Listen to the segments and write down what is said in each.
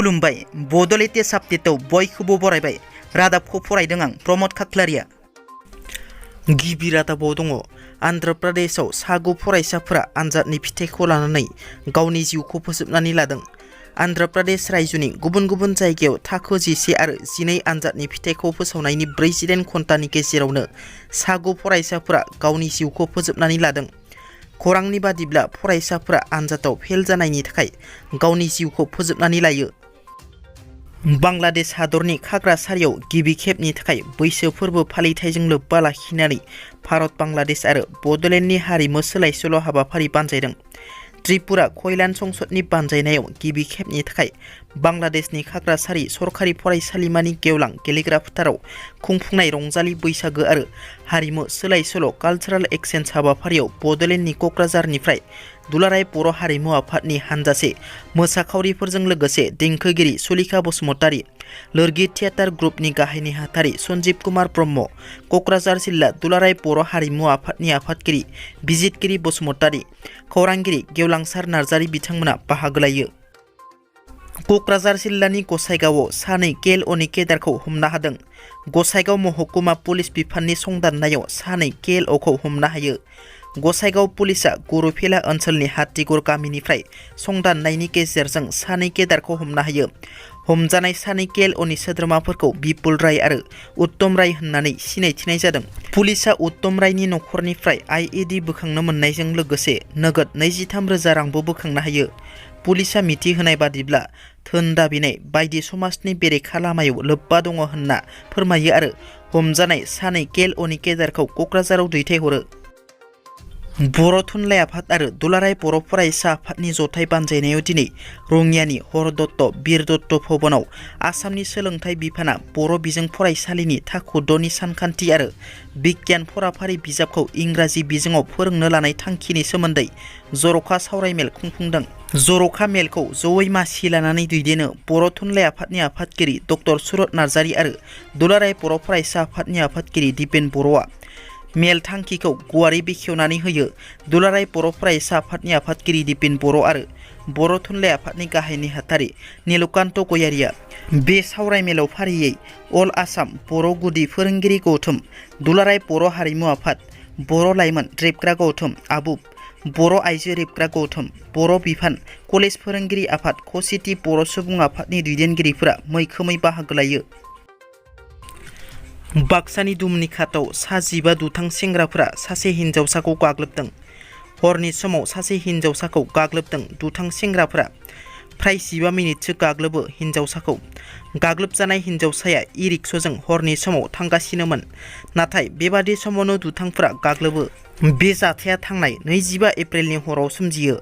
खुलुमबाय बड' लेटेस्ट आपडेटआव बयखौबो बरायबाय। रादाबखौ फरायदों आं प्रमद खाख्लारिया। गिबि रादाबाव दङ आन्ध्र प्रदेशआव सा9 फरायसाफोरा आनजादनि फिथाइखौ लानानै गावनि जिउखौ फोजोबनानै लादों। आन्ध्र प्रदेश रायजोनि गुबुन गुबुन जायगायाव थाखो 11 आरो 12 आनजादनि फिथाइखौ फोसावनायनि 48 घन्टानि गेजेरावनो सा9 फरायसाफोरा गावनि जिउखौ फोजोबनानै लादों। खौरांनि बादिब्ला फरायसाफोरा आनजादाव फेल जानायनि थाखाय गावनि जिउखौ फोजोबनानै लायो। बांलादेश हादरनि खाग्रासारियाव गिबि खेबनि थाखाय बैसो फोरबो फालिथायजों लोब्बा लाखिनानै भारत बांलादेश आरो बड'लेण्डनि हारिमु सोलाय सोल' हाबाफारि बानजायदों। त्रिपुरा कल्याण संसदनि बानजायनायाव गिबि खेबनि थाखाय बांलादेशनि खाग्रासारि सरकारि फरायसालिमानि गेवलां गेलेग्रा फोथाराव खुंफुंनाय रंजालि बैसागो आरो हारिमु सोलाय सोल' कालचारेल एक्सचेन्ज हाबाफारियाव बड'लेण्डनि क'क्राझारनिफ्राय दुलाराय बर' हारिमु आफादनि हानजासे मोसाखावरिफोरजों लोगोसे देंखोगिरि सुलेखा बसुमतारी, लोरगि थियेटार ग्रुपनि गाहाय नेहाथारि सन्जीब कुमार ब्रह्म, क'क्राझार जिल्ला दुलाराय बर' हारिमु आफादनि आफादगिरि बिजितगिरि बसुमतारी, खौरांगिरि गेवलांसार नार्जारी बिथांमोना बाहागो लायो। क'क्राझार जिल्लानि गसाइगावआव सानै KLOनि केडारखौ हमनो हादों। गसाइगाव महकुमा पुलिस बिफाननि संदाननायाव सानै KLOखौ हमनो हायो। गसाइगाव पुलिसा गुरुफेला ओनसोलनि हातिगर गामिनिफ्राय संदाननायनि गेजेरजों सानै केडारखौ हमनो हायो। हमजानाय सानै KLOनि सोद्रोमाफोरखौ बिपुल राय आरो उत्तम राय होननानै सिनायथिनाय जादों। पुलिसा उत्तम रायनि न'खरनिफ्राय IED बोखांनो मोननायजों लोगोसे नोगोद 23,000 रांबो बोखांनो हायो। पुलिसा मिथिहोनाय बादिब्ला धोन दाबिनाय बायदि समाजनि बेरेखा लामायाव लोब्बा दङ होनना फोरमायो आरो हमजानाय सानै KLOनि केडारखौ क'क्राझाराव दैथायहरो। बर' थुनलाइ आफाद आरो दुलाराय बर' फरायसा आफादनि जथाय बानजायनायाव दिनै रङियानि हरदत्त बिर दत्त भवनाव आसामनि सोलोंथाइ बिफाना बर' बिजों फरायसालिनि थाखो 6 नि सानखान्थि आरो बिगियान फराफारि बिजाबखौ इंराजि बिजोङाव फोरोंनो लानाय थांखिनि सोमोन्दै जर'खा सावरायमेल खुंफुंदों। जर'खा मेलखौ जयै मासि लानानै दैदेनो बर' थुनलाइ आफादनि आफादगिरि डक्टर सुरत नार्जारी आरो दुलाराय बर' फरायसा आफादनि आफादगिरि दिपेन बर'आ। मेल थांखिखौ गुवारै बेखेवनानै होयो दुलाराय बर' फरायसा आफादनि आफादगिरि दिपेन बर' आरो बर' थुनलाइ आफादनि गाहाय नेहाथारि नीलकान्त गयारिया। बे सावरायमेलाव फारियै अल आसाम बर' गुदि फोरोंगिरि गौथुम, दुलाराय बर' हारिमु आफाद, बर' लाइमोन रेबग्रा गौथुम आबुब, बर' आइजो रेबग्रा गौथुम, बर' बिफान, कलेज फोरोंगिरि आफाद, खौसेथि बर' सुबुं आफादनि दैदेनगिरिफोरा मैखोमै बाहागो लायो। बाक्सानि दुमनिघाटआव सा 15 दुथां सेंग्राफोरा सासे हिन्जावसाखौ गाग्लोबदों। हरनि समाव सासे हिन्जावसाखौ गाग्लोबदों दुथां सेंग्राफोरा। फ्राय 15 मिनिटसो गाग्लोबो हिन्जावसाखौ। गाग्लोबजानाय हिन्जावसाया इ-रिक्साजों हरनि समाव थांगासिनोमोन। नाथाय बेबादि समावनो दुथांफोरा गाग्लोबो। बे जाथाया थांनाय 25 एप्रिलनि हराव सोमजियो।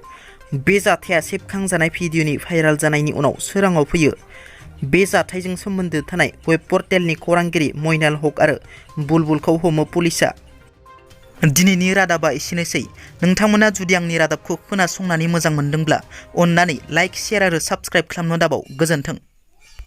बे जाथाया सेबखांजानाय भिडिअनि भाइराल जानायनि उनाव सोराङाव फैयो। बे जाथायजों सोमोन्दो थानाय वेब पर्टेलनि खौरांगिरि मइनाल हक आरो बुलबुलखौ हमो पुलिसा। दिनैनि रादाबा एसेनोसै। नोंथांमोना जुदि आंनि रादाबखौ खोनासंनानै मोजां मोनदोंब्ला अन्नानै लाइक, शेयार आरो साबस्क्राइब खालामनो दाबाव। गोजोन्थों।